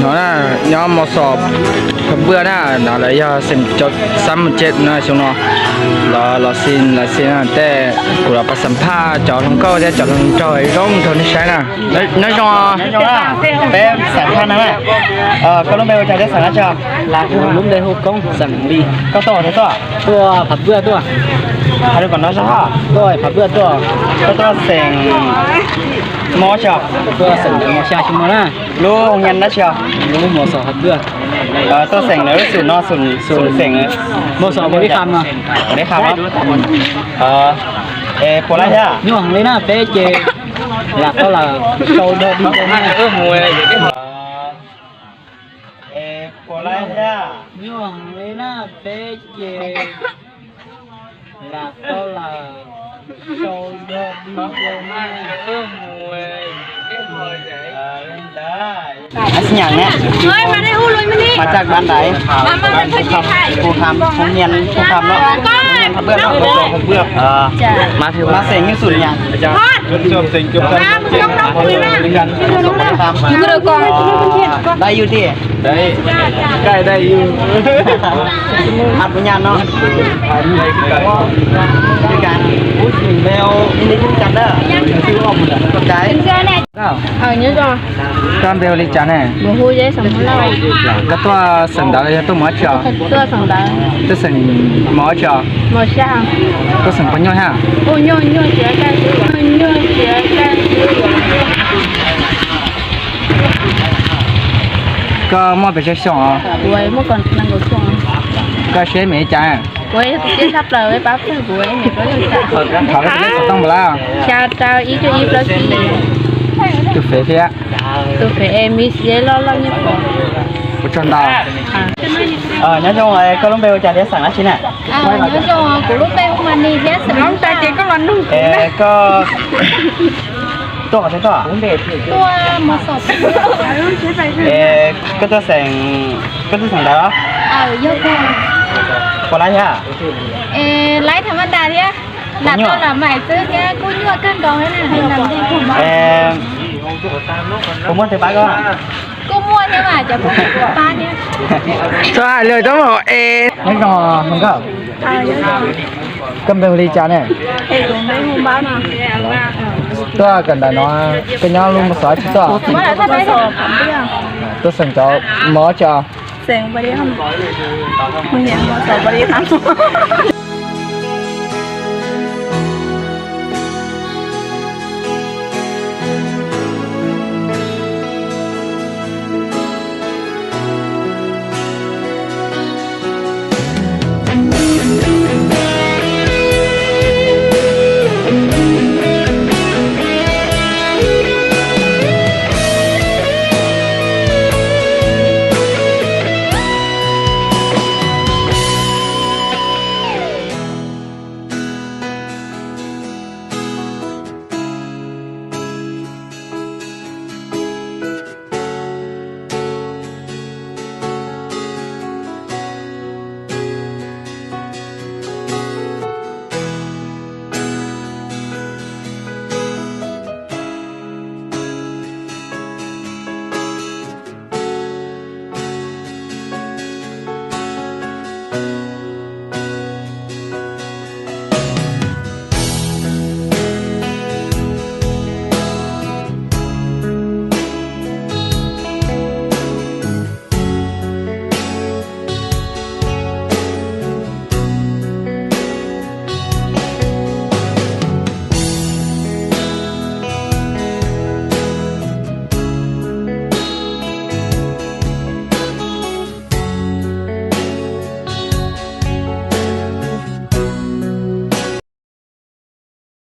No na, nyob Mos Xos Phav Npwj na, no lawv yog xeem cov xab mus cem no xyoo no. Los los xi los xi na, tej kuv los pab xam phaj cov hluas nkauj thiab cov hluas nraug zoo nrog nej saib na. Nyob zoo. Peb xam phaj no na. Koj lub npe hu cas thiab xeem dab tsi? Lub npe hu Koob, xeem Lis. Koj tuaj qhov twg tuaj? Tuaj Phav Npwj tuaj. Hais lus kom nrov zog. Tuaj Phav Npwj tuaj. Koj tuaj xeem Mos Xos? Tuaj xeem Mos Xos xyoo no na. Lub hoo nyan dab tsi os? Lub Mos Xos Phav Npwj. Tuaj xeem lawv lub xum no, xum xeem Mos Xos Phav Npwj no. Phav Npwj no. Es puas laij thiab? Nyuaj heev li na, peb ces lam tau lawm, sau dog dig rau na. Es puas laij thiab? Nyuaj heev li na, peb ces lam tau lawm, sau dog dig rau na. Xi nyaam ne? Mas tsa ban daiv. Phu Kham, phoo nyian Phu Kham no, phoo nyian Phav Npwj no. Mas xeem nyuj xum nyaam. Daiv yug tiag. Daiv yug. Mas puas nyaam no? Koj npe hu li cas ne? Koj tuaj xeem ntawd los yog tuaj mus dab tsi os? Tuaj xeem mus dab tsi os? Tuaj xeem puas nyuaj thiab? Koj muaj pes tsawg xyoo os? Koj siab me li cas? Thov koj tus lej xov tooj npaum li. Tus fev thiab? Tus fev es me siab loj loj nyiaj pom. Ua tsaug ntau. Nyob zoo, koj lub npe hu cas thiab xeem dab tsi na? Nyob zoo, kuv lub npe hu Mas Nis thiab xeem Hmoob Tag. Koj tuaj qhov twg tuaj? Tuaj Mos Xos. Koj tuaj xeem, koj tuaj xeem ntawd? Puas laij thiab? Laij tham ma tas thiab. Lam tau lam maim xwb thiab kuj nyuaj kawg nkaus. Puas muaj twg pab koj? Kuj muaj thiab mas cov pab thiab. Txhob hais lus, txhob mus es. Nyob zoo, koj npe hu li cas ne? Tuaj kawm ntawv no, koj nyob lub Mos Xos dab tsi tuaj? Tuaj xeem cov mos dab tsi os?